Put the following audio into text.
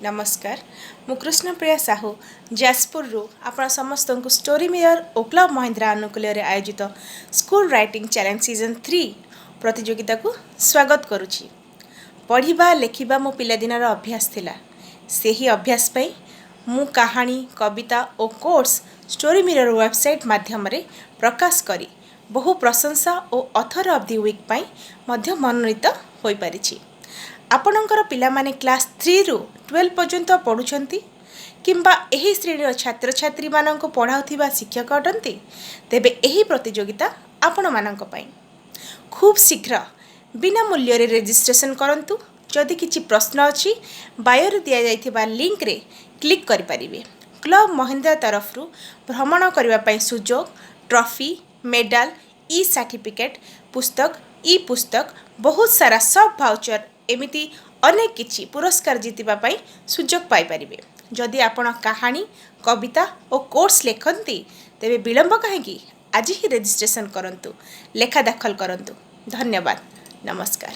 ନମସ୍କାର, ମୁଁ କୃଷ୍ଣପ୍ରିୟା ସାହୁ ଯାଜପୁରରୁ ଆପଣ ସମସ୍ତଙ୍କୁ ଷ୍ଟୋରି ମିରର ଓ କ୍ଲବ୍ ମହିନ୍ଦ୍ରା ଆନୁକୂଲ୍ୟରେ ଆୟୋଜିତ ସ୍କୁଲ ରାଇଟିଂ ଚ୍ୟାଲେଞ୍ଜ ସିଜନ୍ 3 ପ୍ରତିଯୋଗିତାକୁ ସ୍ୱାଗତ କରୁଛି। ପଢ଼ିବା ଲେଖିବା ମୋ ପିଲାଦିନର ଅଭ୍ୟାସ ଥିଲା। ସେହି ଅଭ୍ୟାସ ପାଇଁ ମୁଁ କାହାଣୀ, କବିତା ଓ କୋଟ୍ସ ଷ୍ଟୋରି ମିରର ୱେବସାଇଟ୍ ମାଧ୍ୟମରେ ପ୍ରକାଶ କରି ବହୁ ପ୍ରଶଂସା ଓ ଅଥର ଅଫ୍ the weak ପାଇଁ ମଧ୍ୟ ମନୋନୀତ ହୋଇପାରିଛି। ଆପଣଙ୍କର ପିଲାମାନେ କ୍ଲାସ୍ 3ରୁ 12 ପର୍ଯ୍ୟନ୍ତ ପଢ଼ୁଛନ୍ତି କିମ୍ବା ଏହି ଶ୍ରେଣୀର ଛାତ୍ରଛାତ୍ରୀମାନଙ୍କୁ ପଢ଼ାଉଥିବା ଶିକ୍ଷକ ଅଟନ୍ତି, ତେବେ ଏହି ପ୍ରତିଯୋଗିତା ଆପଣମାନଙ୍କ ପାଇଁ। ଖୁବ୍ ଶୀଘ୍ର ବିନା ମୂଲ୍ୟରେ ରେଜିଷ୍ଟ୍ରେସନ୍ କରନ୍ତୁ। ଯଦି କିଛି ପ୍ରଶ୍ନ ଅଛି, ବାୟୋରେ ଦିଆଯାଇଥିବା ଲିଙ୍କରେ କ୍ଲିକ୍ କରିପାରିବେ। କ୍ଲବ୍ ମହିନ୍ଦ୍ରା ତରଫରୁ ଭ୍ରମଣ କରିବା ପାଇଁ ସୁଯୋଗ, ଟ୍ରଫି, ମେଡାଲ, ଇ ସାର୍ଟିଫିକେଟ୍, ପୁସ୍ତକ, ଇ ପୁସ୍ତକ, ବହୁତ ସାରା ସଫ୍ଟ ଭାଉଚର, ଏମିତି ଅନେକ କିଛି ପୁରସ୍କାର ଜିତିବା ପାଇଁ ସୁଯୋଗ ପାଇପାରିବେ। ଯଦି ଆପଣ କାହାଣୀ, କବିତା ଓ କୋଟ୍ସ ଲେଖନ୍ତି, ତେବେ ବିଳମ୍ବ କାହିଁକି? ଆଜି ହିଁ ରେଜିଷ୍ଟ୍ରେସନ୍ କରନ୍ତୁ, ଲେଖା ଦାଖଲ କରନ୍ତୁ। ଧନ୍ୟବାଦ, ନମସ୍କାର।